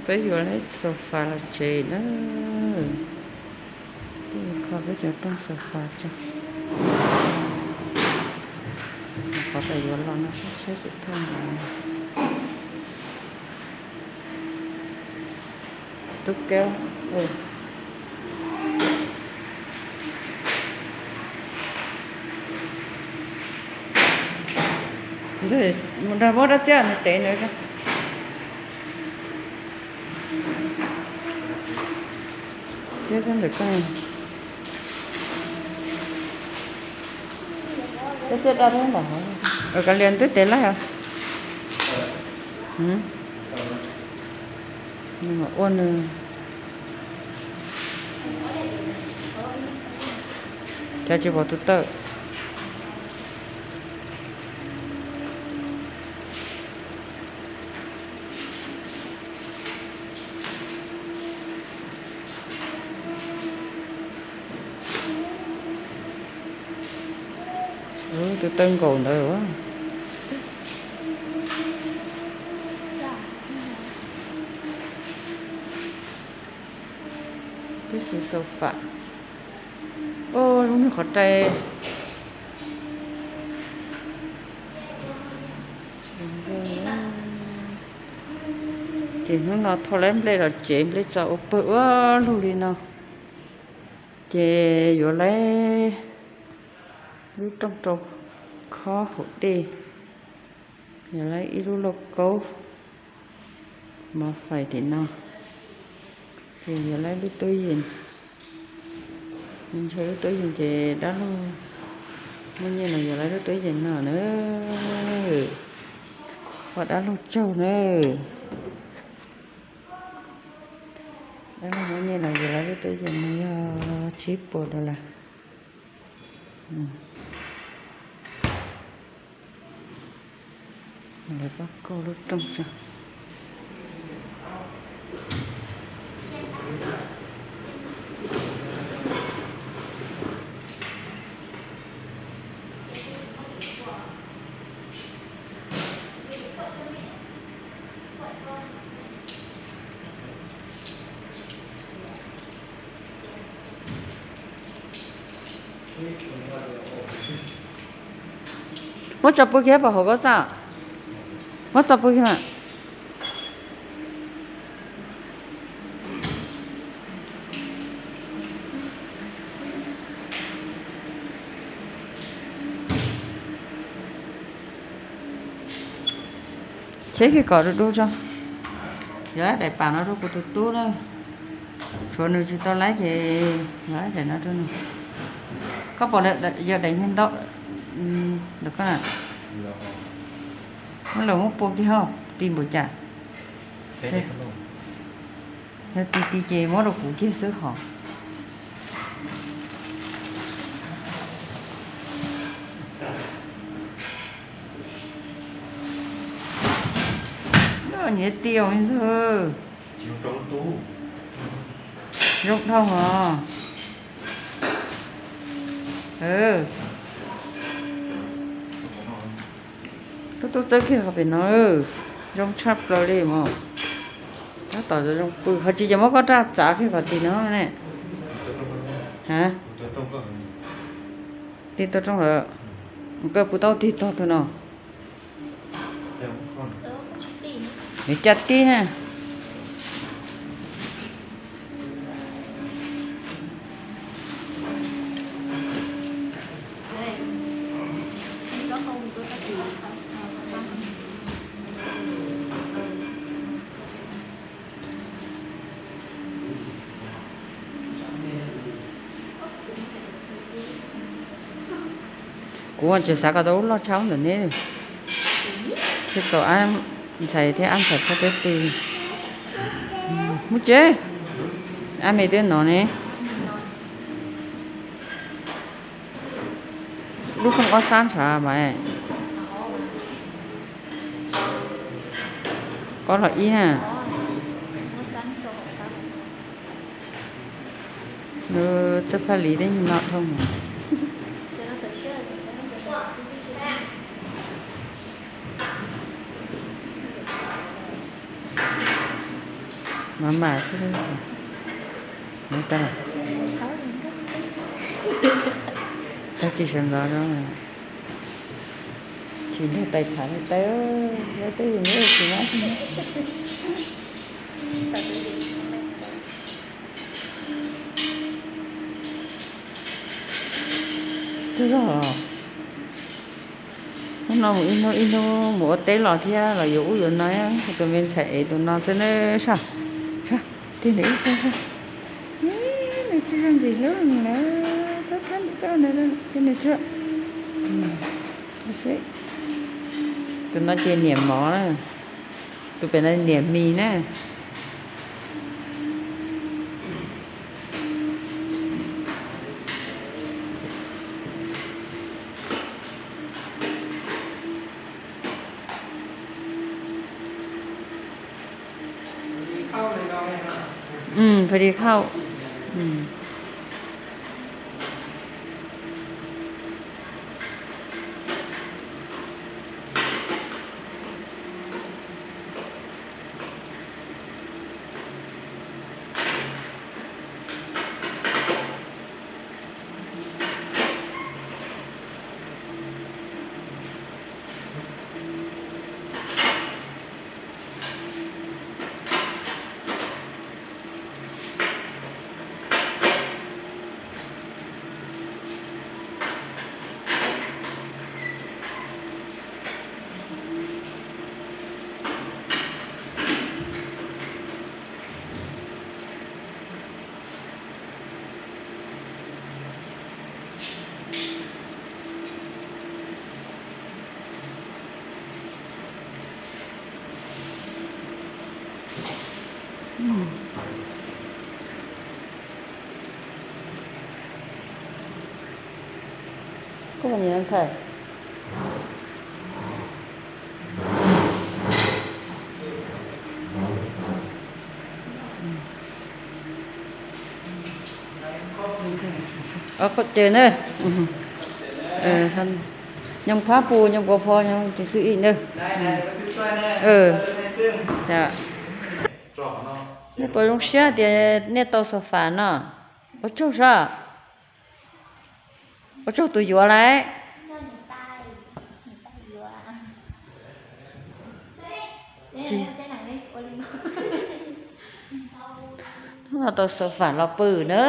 Peb yuav lawm sofa los tsev na. Twb kho peb cov rooj sofa tso. Qhov tas yuav los no sab tsheb tsis thauj. Tub kab. Nrog muab dab txiab nws tev nws. Txiab ntawm ko. Dab txiab dab ntawm hov. Kav liam twb tev laij os. Nws ua nws. Cas tsis pom tus tawm. Tus tawg nkaus ntawd. Twb xwv sofa. Lub niag qhov rai. Ces hnub no thauj lawv nplej los tsev, nplej tso ua pawg ua lug li no. Ces yuav lawv lub rooj rau khob hauv dej, yuav lawv ib lub lauj kaub mov fais tim no, ces yuav lawv lub tub yees. Ntshe lub tub yees ces dab laug muaj nyiaj los yuav lawv lub tub yees no na. Ua dab laug tsaug na. Dab laug muaj nyiaj los yuav lawv lub tub yees no yog tsib puas dollar. Lawv pab kauj lub rooj tso. Muab tso pw kiag pom hauv koj txaj. Muab tso pw kiag mas. Cheb kiag kom du du tso. Yuav daim pam no rau kuv tus tub na. Tshuav nws tsis tau laib ces yuav daim no rau nws. Koj pom yog daim niag ntau ntawm koj na. Muab los muab pua kiag ho ti npaum cas. Yog ti ti ces muab rau kuv kiag xwb hos. Nyiam ti os ntxawg. Zoo dhau os. Lub tub txawb kiag qhov pem no, zoo tshaj plaws li mas. Tab tom zoo pw, ho tsis yog muab koj raj txav kiag qhov tim no ne. Ha, tig tau rooj lawm. Koj puas tau tig tog tus no? Nws caj tib na. Kuv tseem xav kom tau ub loj tshaj ub ntawm neb. Thiaj tau ab ntxhais thiab ab ntxhais phauj peb pw. Mus tsev. Ab me twb no ne. Lub thooj ob xab ntshav mas. Ob los ib na. Lub txawj phaj lis tej no dhau. Mas mas xwb. Tag kis sawv ntxov no, tsis nrog tais tham li tais, twb yog nyob tsis nyob. Twb zog, hnub no mus ib hnub ib hnub mus ua teb los thiab los yuav ub yuav no, tus me ntxhais ev tus no xwb na. Saj, saj, tig ntawd ib saj saj. Nws tsis zog ntxim hlub na, txhob thab nws, txhob nws, thiab nws tsuag. Tus no ces niam mov na, tus pem no niam mis na. Pha di khauj. Koj mus nyiam ntxhais. Ces na, nyob phab pus nyob kua pho nyob tis xwb ib na. Nej puas zoo siab tias nej tau xo fam no? Ua tsaug sab. Ua tsaug tus yuav lawm. Hnub no tau xo fam los pw na.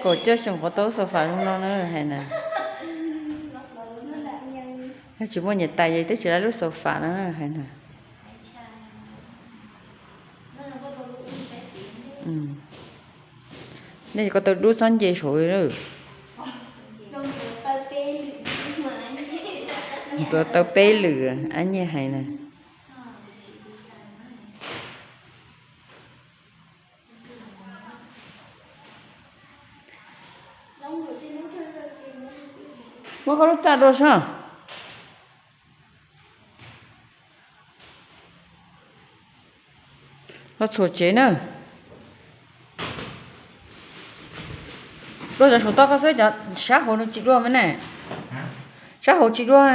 Kaum cuaj xyoo qhuav tau lub xo fam zoo no na hais na. Yog tsis muaj niam tais ces twb tsis laib lub xo fam no hais na. Nej ko tau dub txhob nce saud lawm. Tuav tau peb lwm ab nyiaj hais na. Muab koj lub txaj dua soj. Los txhuam tsev na. Luag cov saum toj koj xwb, cov sab hauv no tsis dua me ne. Sab hauv tsis dua.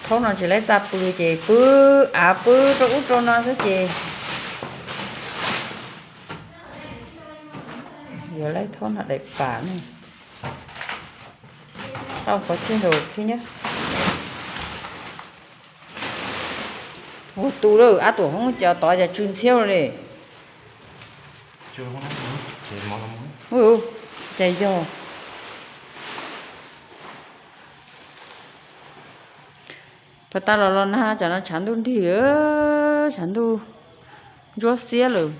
Thaum no tsis laib txaj pw ces pw av pw rau ub rau no xwb ces. Yog laib thaum no daim pam ne. Tau qhov txij nraud thiab nyob. Ua tu lawm, ab tuam hoob cov tod cas tsw ntxhiab li. Cas yog. Pas tas los los nag tsam no tshav ntuj nrig, tshav ntuj ntsuab xiab lawm,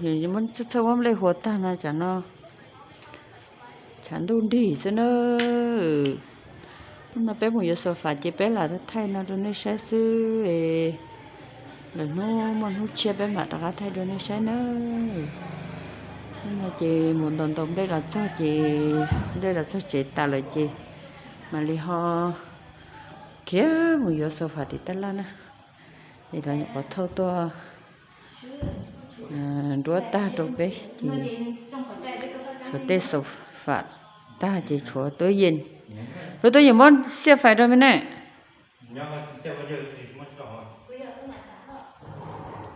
txhawj muab nplej hua tag na tsam no. Tshav ntuj nrig xwb na. Hnub no peb mus yuav xo fam ces peb lam thaij no rau nej saib xwb. Lwm hnub muaj hnub tshiab peb mam rov qab thaij rau nej saib na. Hnub no ces mus ntaus ntaus nplej los txog ces, nplej los txog tsev tas lawm ces mam li ho khiav mus yuav xo fam tim tab laj na. Es lawv nyuam qhuav thauj tuaj nruab tag rau peb ces tshuav tej xo fam tag ces tshuav tuab yees. Lub tuaj yim muab xiaj fais rau me ne.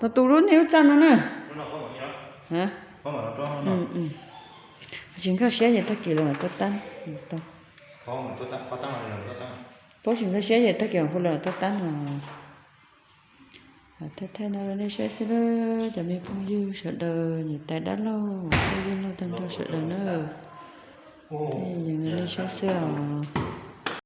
Tus tus lub niag lub txaj no na. Tsis nkag siab ces tag kis los tuaj tab. Paub tsis nkag siab ces tag kis hu los tuaj tab no. Thaij thaij no rau nej saib xwb lawm cov me phooj ywg sawv daws, niam tais dab laug, phooj ywg laug tag nrho sawv daws na. Thaij no rau nej saib xwb os.